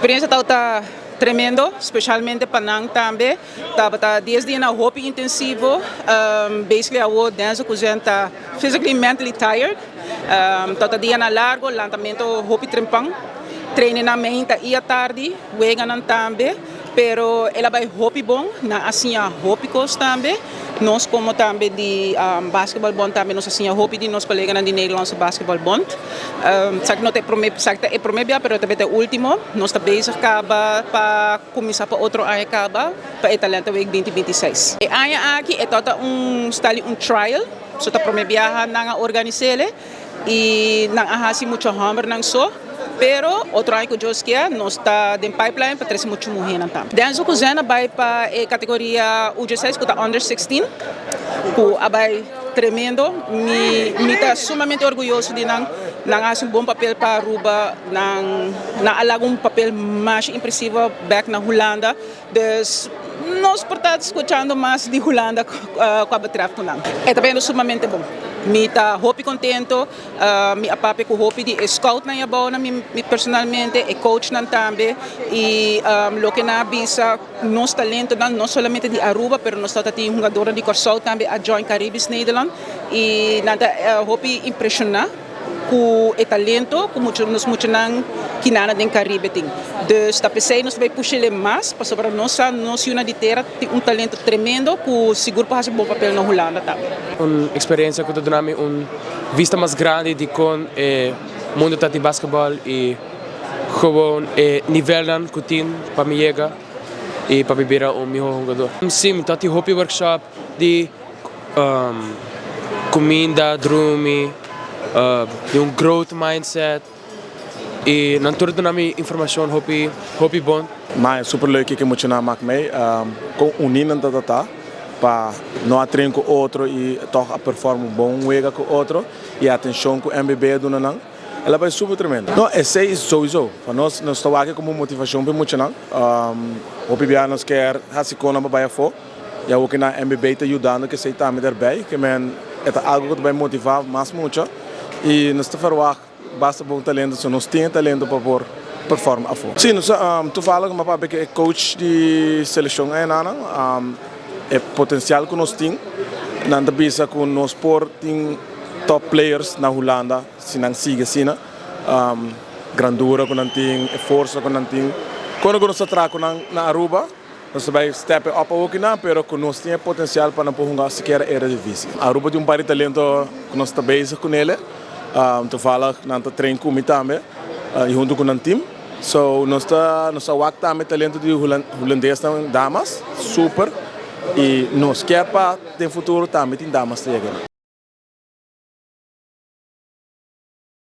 Experiencia ta tremendo, specialmente pa nan tambe. Tabata 10 dia nan hopi intensivo. Basically, awo Denzel cu Zen ta physically, mentally tired. Tabata dia nan largo, lantamento hopi trempan. Training nan mainta y atardi, wega nan tambe. Pero el a bay hopi bon, nan a siña hopi cos tambe. Nos como tambe di basketbalbond tambe nos a siña hopi di nos colega di Nederlandse Basketbalbond. Sabi no ta prome, sabi e prome bia, pero tambe e ultimo. Nos ta bezig caba pa cuminsa pa otro aña caba pa e Talento Week 2026. E aña aki e tabata un style un trial, so ta prome biaha nan a organis'e y nan a hasi mucha homber nan so. Pero otro aña cu Dios kier, nos ta den pipeline pa trece mucha muher nan tambe. Denzel cu Zen a bay pa e categoria U16, cu ta under 16, cu a bay tremendo. Mi ta sumamente orguyoso di nan. Nan a haci un bon papel pa Aruba, nan a laga un papel mas impresivo back na Hulanda. Dus nos por ta scuchando mas di Hulanda cu betreft nan. E ta bay sumamente bon. Mi ta hopi contento, mi a papia cu hopi di scout nan abou na mi personalmente, e coach nan tambe y loke nan a bisa, nos talento nan no solamente di Aruba, pero nos ta tin hungador di Corsou tambe a join Caribisch Nederland y nan ta hopi impresiona cu e talento cu mucho nos mucho nan kinana den Caribe tin. Dus ta pesey nos bay push mas pasobra nos yiunan di tera tin un talento tremendo cu sigur por haci bon papel na Hulanda tambe. Un experiencia cu ta duna mi un vista mas grandi di con e mundo ta di basketball y gewoon e nivel nan cu tin pa mi yega y pa mi bira un miho hungador. Si, mi tin hopi workshop di cuminda, drumi, di un growth mindset y nan tur duna mi informacion hopi hopi bon. Maar super leuk cu mucha nan maak mee. Con uni nan ta pa no a train cu otro y toch a perform un bon wega cu otro y atencion cu NBB duna nan. El a bay super tremendo. No, esey sowieso. Pa nos, nos ta aki como motivacion pa mucha nan. Hopi bia nos kier hasi cos pa bay afo. Y awor cu na NBB ta yudando cu esey tambe erbij. Kiermen e ta algo cu ta bay motiva mas mucha. Y nos ta verwacht basta bon talento, so nos tin talento pa por perform afo. Si, nos toevallig mi a papia cu e coach di seleccion ey nan, e potencial cu nos tin, nan ta bisa cu nos por tin top players na Hulanda, si nan sigui asina, grandura cu nan tin, forsa cu nan tin. Cuando nos traha na Aruba, nos bay step up ook na, pero cu nos tin potencial pa nan por hunga sikiera Eredivisie. Aruba tin un par di talento cu nos ta bezig cu ne. Toevallig nan ta train cu mi tambe, y hunto cu nan team. So nos ta wak tambe talento di Hulandes damas, super. Y nos kier pa den futuro tambe tin damas yega.